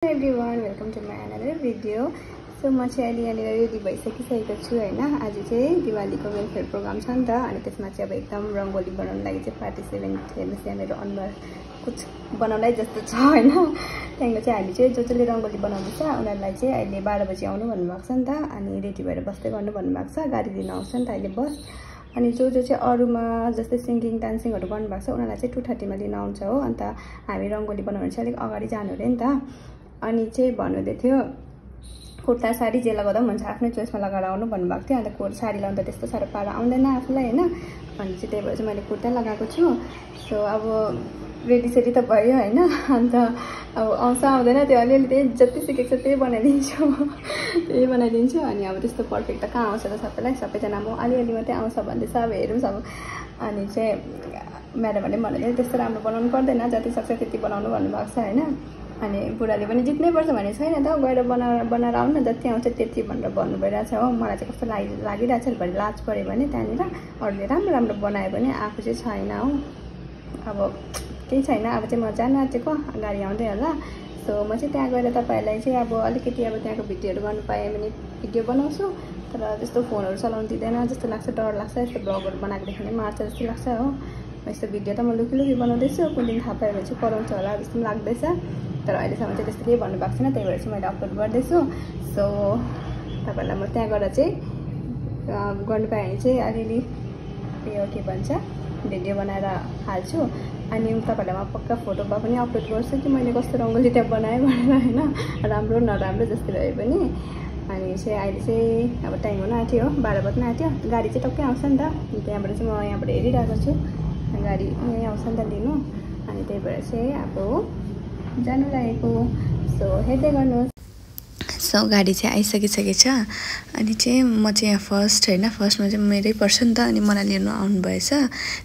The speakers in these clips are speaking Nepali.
Everyone welcome to my another video. So म चाहिँ अहिले यहाँनिर रेडी भइसकिसकेको छु हैन। आज चाहिँ दिवालीको वेलफेयर प्रोग्राम छ नि त, अनि त्यसमा चाहिँ अब एकदम रङ्गोली बनाउन लागि चाहिँ पार्टिसिपेन्ट हेर्नुहोस् यहाँ मेरो अनुहार कुछ बनाउनै जस्तो छ हैन। त्यहाँको चाहिँ हामी चाहिँ जसले रङ्गोली बनाउँदैछ उनीहरूलाई चाहिँ अहिले 12 बजी आउनु भन्नुभएको छ नि त, अनि रेडी भएर बस्दै गर्नु भन्नुभएको छ। गाडी लिन आउँछ नि त अहिले बस। अनि जो चाहिँ अरूमा जस्तै सिङ्गिङ डान्सिङहरू गर्नुभएको छ उनीहरूलाई चाहिँ 2:30 मा लिन आउँछ हो। अन्त हामी रङ्गोली बनाउनु चाहिँ अलिक अगाडि जानु अरे नि त। अनि चाहिँ भन्नुहुँदै थियो कुर्ता साडी जे लगाउँदा पनि हुन्छ, आफ्नै चोइसमा लगाएर आउनु भन्नुभएको थियो। अन्त कुर्ता साडी लगाउँदा त्यस्तो साह्रो पारा आउँदैन आफूलाई हैन। अनि चाहिँ त्यही भएर चाहिँ मैले कुर्ता लगाएको छु। सो अब रेडी सेडी त भयो हैन। अन्त अब आउँछ आउँदैन त्यो अलिअलि त्यही जति सिकेको छ त्यही बनाइदिन्छु। अनि अब त्यस्तो पर्फेक्ट त कहाँ आउँछ त सबैलाई, सबैजना म अलिअलि मात्रै आउँछ भन्दैछ। अब हेरौँ अब। अनि चाहिँ म्याडमहरूले भन्नुहुँदै त्यस्तो राम्रो बनाउनु पर्दैन, जति सक्छ त्यति बनाउनु भन्नुभएको छ हैन। अनि बुढाले पनि जित्नै पर्छ भने छैन त, गएर बनाएर आउनु न, जति आउँछ त्यति भनेर भन्नु भइरहेछ हो। मलाई चाहिँ कस्तो लागिरहेछ भने लाज पऱ्यो भने त्यहाँनिर अरूले राम्रो राम्रो बनायो भने आफू चाहिँ छैन हो। अब केही छैन, अब चाहिँ म जान आँटेको, गाडी आउँदै होला। सो म चाहिँ त्यहाँ गएर तपाईँहरूलाई चाहिँ अब अलिकति अब त्यहाँको भिडियोहरू गर्नु पाएँ भने भिडियो बनाउँछु। तर त्यस्तो फोनहरू चलाउनु दिँदैन जस्तो लाग्छ, डर लाग्छ। यस्तो ब्लगहरू बनाएको देख्यो भने मार्छ जस्तो लाग्छ हो। यस्तो भिडियो त म लुकी बनाउँदैछु, कुन दिन थाहा पायो भने चाहिँ कराउँछ होला जस्तो पनि लाग्दैछ। तर अहिलेसम्म चाहिँ त्यस्तो केही भन्नुभएको छैन, त्यही भएर चाहिँ मैले अपलोड गर्दैछु। सो तपाईँहरूलाई म त्यहाँ गएर चाहिँ गर्नु पाएँ भने चाहिँ अलिअलि यो के भन्छ भिडियो बनाएर हाल्छु। अनि तपाईँहरूलाई म पक्का फोटो भए पनि अपलोड गर्छु कि मैले कस्तो रङ्गोली त्यहाँ बनाएँ भनेर होइन, राम्रो नराम्रो जस्तै भए पनि। अनि चाहिँ अहिले चाहिँ अब टाइम हुन आँट्यो, 12 बज्न आँट्यो। गाडी चाहिँ टक्कै आउँछ नि त, त्यहाँबाट चाहिँ म यहाँबाट हेरिरहेको छु, गाडी यहीँ आउँछ नि त लिनु। अनि त्यही भएर चाहिँ अब जानु लागेको। सो हेर्दै गर्नुहोस्। सो गाडी चाहिँ आइसकिसकेको छ। अनि चाहिँ म चाहिँ यहाँ फर्स्ट होइन, फर्स्टमा चाहिँ मेरै पर्छ नि त, अनि मलाई लिनु आउनुभएछ।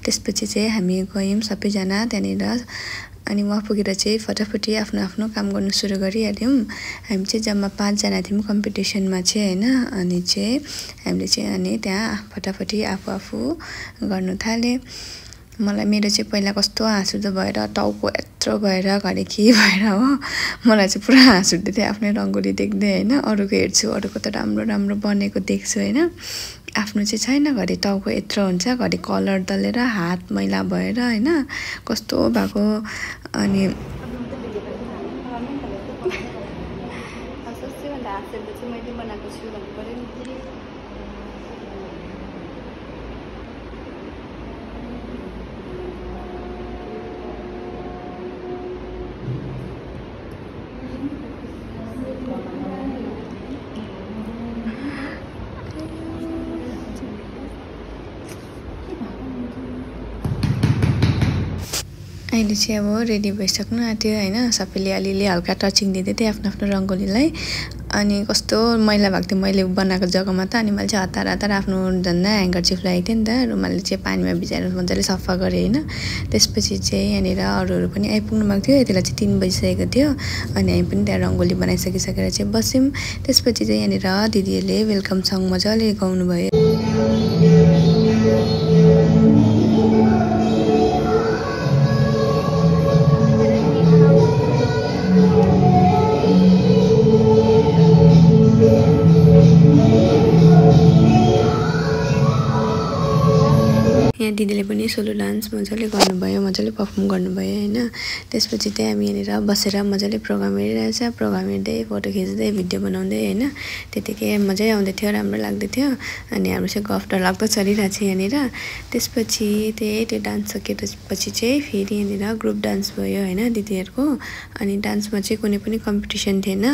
त्यसपछि चाहिँ हामी गयौँ सबैजना त्यहाँनिर। अनि वहाँ पुगेर चाहिँ फटाफटी आफ्नो आफ्नो काम गर्नु सुरु गरिहाल्यौँ। हामी चाहिँ जम्मा 5 जना थियौँ कम्पिटिसनमा चाहिँ होइन। अनि चाहिँ हामीले चाहिँ अनि त्यहाँ फटाफटी आफू गर्नु थाल्यौँ। मलाई मेरो चाहिँ पहिला कस्तो हाँस उठ्दो भएर टाउको यत्रो भएर घरि के भएर हो, मलाई चाहिँ पुरा हाँस उठ्दै थियो आफ्नै रङ्गोली देख्दै होइन। अरूको हेर्छु, अरूको त राम्रो राम्रो बनेको देख्छु होइन, आफ्नो चाहिँ छैन। घरि टाउको यत्रो हुन्छ, घरि कलर दलेर हात मैला भएर होइन कस्तो भएको। अनि मैले बनाएको छु भन्नु पऱ्यो नि। अहिले चाहिँ अब रेडी भइसक्नु आँट्यो होइन। सबैले अलिअलि हल्का टचिङ दिँदै थिएँ आफ्नो आफ्नो रङ्गोलीलाई। अनि कस्तो मैला भएको थियो मैले बनाएको जग्गामा त। अनि मैले चाहिँ हतार आफ्नो झन्डा ह्याङ्करचिफ लगाएको थिएँ नि त, रुमालले चाहिँ पानीमा भिजाएर मजाले सफा गरेँ होइन। त्यसपछि चाहिँ यहाँनिर अरूहरू पनि आइपुग्नु भएको थियो। यति बेला चाहिँ 3 बजिसकेको थियो। अनि हामी पनि त्यहाँ रङ्गोली बनाइसकिसकेर चाहिँ बस्यौँ। त्यसपछि चाहिँ यहाँनिर दिदीहरूले वेलकम सङ मजाले गाउनु भयो। यहाँ दिदीले पनि सोलो डान्स मजाले गर्नुभयो, मजाले पर्फर्म गर्नुभयो होइन। त्यसपछि चाहिँ हामी यहाँनिर बसेर मजाले प्रोग्राम हेरिरहेछ, प्रोग्राम हेर्दै फोटो खिच्दै भिडियो बनाउँदै होइन। त्यतिकै मजै आउँदै थियो, राम्रो लाग्दै थियो। अनि हाम्रो चाहिँ गफ डरलाग्दो चलिरहेको छ यहाँनिर। त्यसपछि त्यो डान्स सकेपछि चाहिँ फेरि यहाँनिर ग्रुप डान्स भयो होइन दिदीहरूको। अनि डान्समा चाहिँ कुनै पनि कम्पिटिसन थिएन,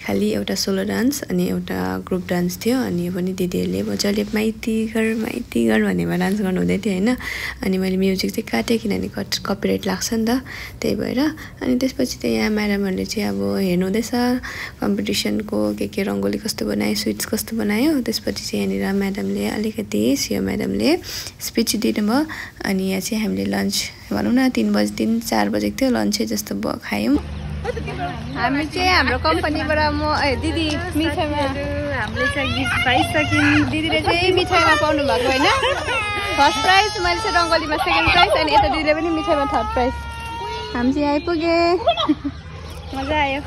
खालि एउटा सोलो डान्स अनि एउटा ग्रुप डान्स थियो। अनि यो पनि दिदीहरूले मजाले माइती घर भनेर डान्स गर्नुहुँदै थियो होइन। अनि मैले म्युजिक चाहिँ काटेँ किनभने कपिराइट लाग्छ नि त, त्यही भएर। अनि त्यसपछि चाहिँ यहाँ म्याडमहरूले चाहिँ अब हेर्नुहुँदैछ कम्पिटिसनको के रङ्गोली कस्तो बनायो, स्विट्स कस्तो बनायो। त्यसपछि चाहिँ यहाँनिर म्याडमले अलिकति सियो म्याडमले स्पिच दिनुभयो। अनि यहाँ चाहिँ हामीले लन्च भनौँ न 3 बजी 4 बजेको थियो, लन्चै जस्तो खायौँ। हामी चाहिँ हाम्रो कम्पनीबाट म दिदी मिठाईमा हामीले चाहिँ गिफ्ट पाइसक्यौँ। दिदीले चाहिँ मिठाईमा पाउनु भएको होइन, फर्स्ट प्राइज। मैले चाहिँ रङ्गोलीमा सेकेन्ड प्राइज। अनि यता दिदीले पनि मिठाईमा थर्ड प्राइज। हामी चाहिँ आइपुगे, मजा आयो।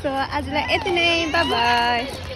सो आजलाई यति नै, बाई बाई।